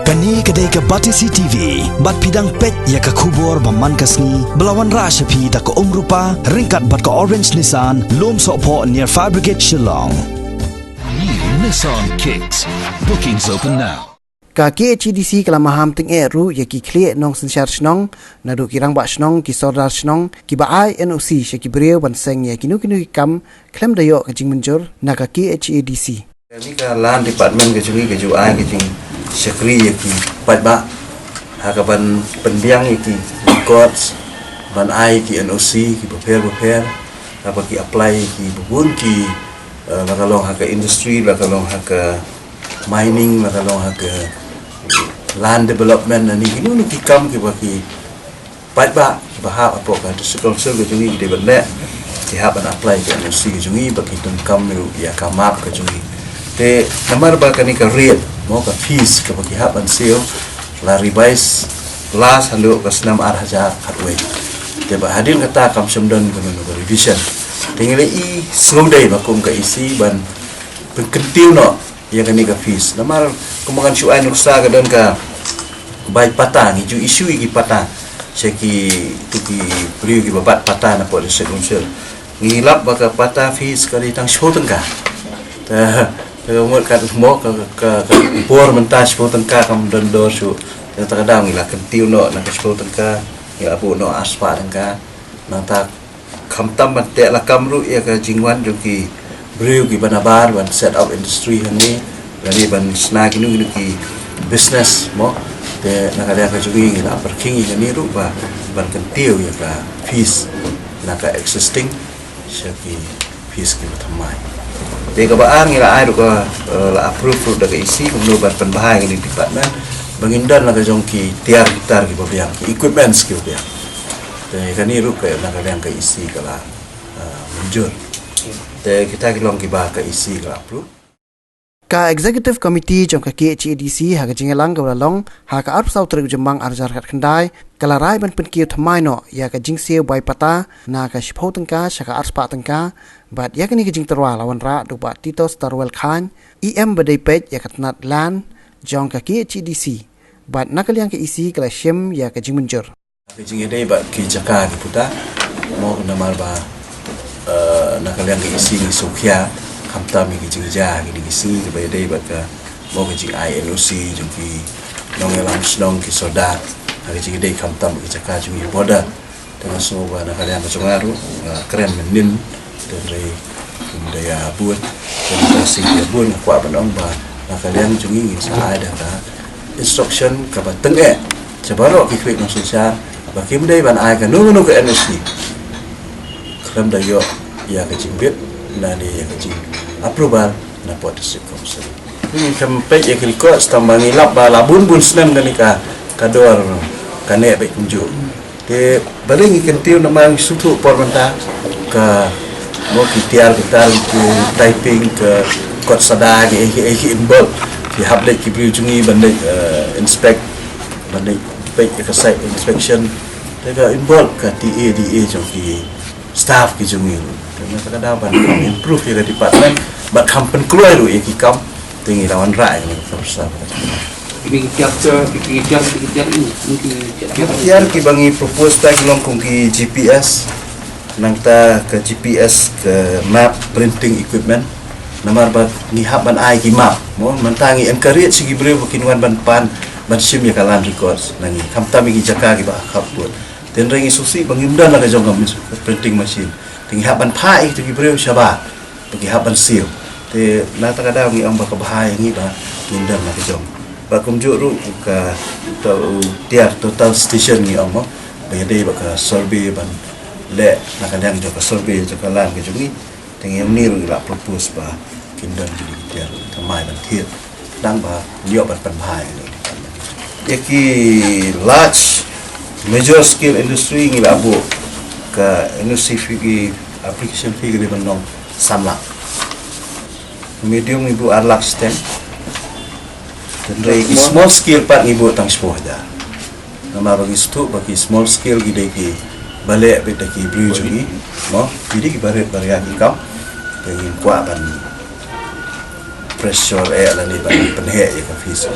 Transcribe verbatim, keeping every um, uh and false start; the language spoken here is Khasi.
Kane ka dei ka Batesi T V, bad phi dang peit ïa ka khubor ba man ka sngi, ba la wanrah sha phi da ka Umrupa, ryngkat bad ka Orange Nissan, Lumsohphoh near Fire Brigade Shillong. New Nissan Kicks. Bookings open now. Ka K H A D C ka la maham tyngeh ruh ïa ki khlieh nongsynshar shnong, naduh ki rangbah shnong, ki sordar shnong, kiba ai N O C sha ki briew ban seng ïa kino kino ki kam, khlem da ïoh ka jingmynjur na ka K H A D C. Kane ka Land Department ka jong ngi ka ju ai ka jingshakri ïa ki paidbah ha ka ban pynbiang ïa ki records, ban ai ki N O C ki bapher bapher, ha ba ki apply ïa ki bun ki, eh, la ka long ha ka industry, la ka long ha ka mining, la ka long ha ka land development, ne kino kino ki kam kiba ki paidbah kiba hap hapoh ka District Council ka jong ngi ki dei ban leh, ki hap ban apply ka N O C ka jong ngi, ba ki donkam ruh ïa ka map ka jong ngi. Te namar ba kane ka rate, mo, ka fees kaba ki hap ban siew, la revise last haduh ka snem ar hajar khatwei. Te bad hadien kata kam shym don kano kano ka revision. Te ngi la i sngewdei ba kum ka E C ban pynkyntiew noh ïa kane ka fees. Namar kumba ngan shu ai nuksa, ka don ka bai pata, ngi ju issue ïa ki pata sha ki, to ki briew kiba bat pata napoh District Council. Ngi lap ba ka pata fees ka dei tang shiphew tyngka. Ta, ta ka mut ka mo ka, ka, ka por mynta shiphew tyngka kam don dor shuh. Ta, ta ka daw ngi la kyntiew noh na ka shiphew tyngka, ngi la buh noh arspah tyngka. Nangta khamtam ban teh lakam ruh ïa ka jingwan jong ki briew kiba nabar ban set up industry hangne, lane ban shna kino kino ki business, mo. Te na ka liang ka jong ngi ngi la pyrkhing ïa kane ruh ba ban kyntiew ïa ka fees na ka existing sha ki fees kiba thymmai. Te kaba ar ngi la ai ruh ka, eh, la approve ruh da ka E C kumno ban pynbha ïa kane ka department ba ngin don la ka jong ki tiar ki tar kiba biang, ki equipments kiba biang. Te kane ruh ka na ka liang ka E C ka la, ah, mynjur. Te kita ki long kiba ka E C ka la approve. Ka Executive Committee jong ka K H A D C ha ka jingïalang kaba la long ha ka arphew saw tarik u Jymmang ar hajar khatkhyndai ka la rai ban pynkiew thymmai noh ïa ka jingsiew bai pata na ka shiphew tyngka sha ka arspah tyngka, bad ïa kane ka jingtyrwa la wanrah da u Bah Titosstarwell Chyne, E M ba dei peit ïa ka tnat Land jong ka K H A D C, bad na ka liang ka E C ka la shim ïa ka jingmynjur. Ka jingïadei bad ki jaka ki puta, mo, namar ba, eh, na ka liang ka E C ngi sngewkhia khamtam ïa ki jingjia kine ki sngi kiba ïadei bad ka, mo, ka jingai N O C jong ki nongïalam shnong, ki sordar, ha ka jingïadei khamtam ki jaka jong ngi border. Te nga sngew ba na ka liang ka jong nga ruh nga kren mynnin, te hynrei ym da ïa bud, te nga sngew ïa bud, nga kwah ban ong ba na ka liang jong ngi ngin sa ai da ka instruction kaba tyngeh sha baroh ki khlieh nongsynshar ba kim dei ban ai kano kano ka N O C khlem da ïoh ïa ka jingbit lane ïa ka jingapproval na pdeng District Council. Ngi khlem peit ïa ki records tang ba ngi lap ba la bun bun snem kane ka, ka dor ka neh beit kumjuh. Te balei ngi kyntiew, namar ngi sngewthuh por mynta ka, mo, ki tiar ki tar, ki typing, ka kot sada, ki, ki, ki involve. Ki hap leit ki briew jong ngi ban leit, eh, inspect, ban leit peit ïa ka site inspection. Te ka involve ka T A D A jong ki staff ki jong ngi. Te mynta ka daw ban improve ïa ka department bad kham pynkloi ruh ïa ki kam. Te ngi la wanrah ïa ka pyrsa. Ki tiar, ki tiar, ki tiar, ki tiar, ki tiar, ki tiar. Ki tiar kiba ngi propose ta ki long kum ki G P S. Nangta ka G P S, ka map printing equipment. Namar ba ngi hap ban ai ki map. Mo, mynta ngi encourage ki briew ba kin wan ban pan, ban shim ïa ka land records na ngi. Khamtam ïa ki jaka kiba khap bud. Te hynrei ngi sngewsih ba ngim don la ka jong ka mis-, printing machine. Te ngi hap ban phah ïa ki briew shabar ba ki hap ban siew. Te na kata ka daw ngi ong ba ka bha ïa ngi ba ngim don la ka jong. Ba kumjuh ruh ka to-, u tiar total station ngi ong mo, ba ïadei bad ka survey ban leh na ka liang jong ka survey jong ka land ka jong ngi. Te ngi ong, ngi ruh ngi la propose ba kin don ki tiar thymmai ban thied. Tang ba ngi ïoh ban pynbha ïa ngi. Ïa ki large major scale industry ngi la buh ka N O C fee, ki application fee ka dei ban long san lak. Medium ngi buh ar lak shiteng. Hynrei ki small scale pat ngi buh tang shiphew hajar. Namar ba ngi sngewthuh ba ki small scale ki dei kiba leh beit da ki briew jong ngi, mo, ki dei kiba rit ba ria ki kam. Te ngim kwah ban pressure eh lane ban pynheh ïa ka fees.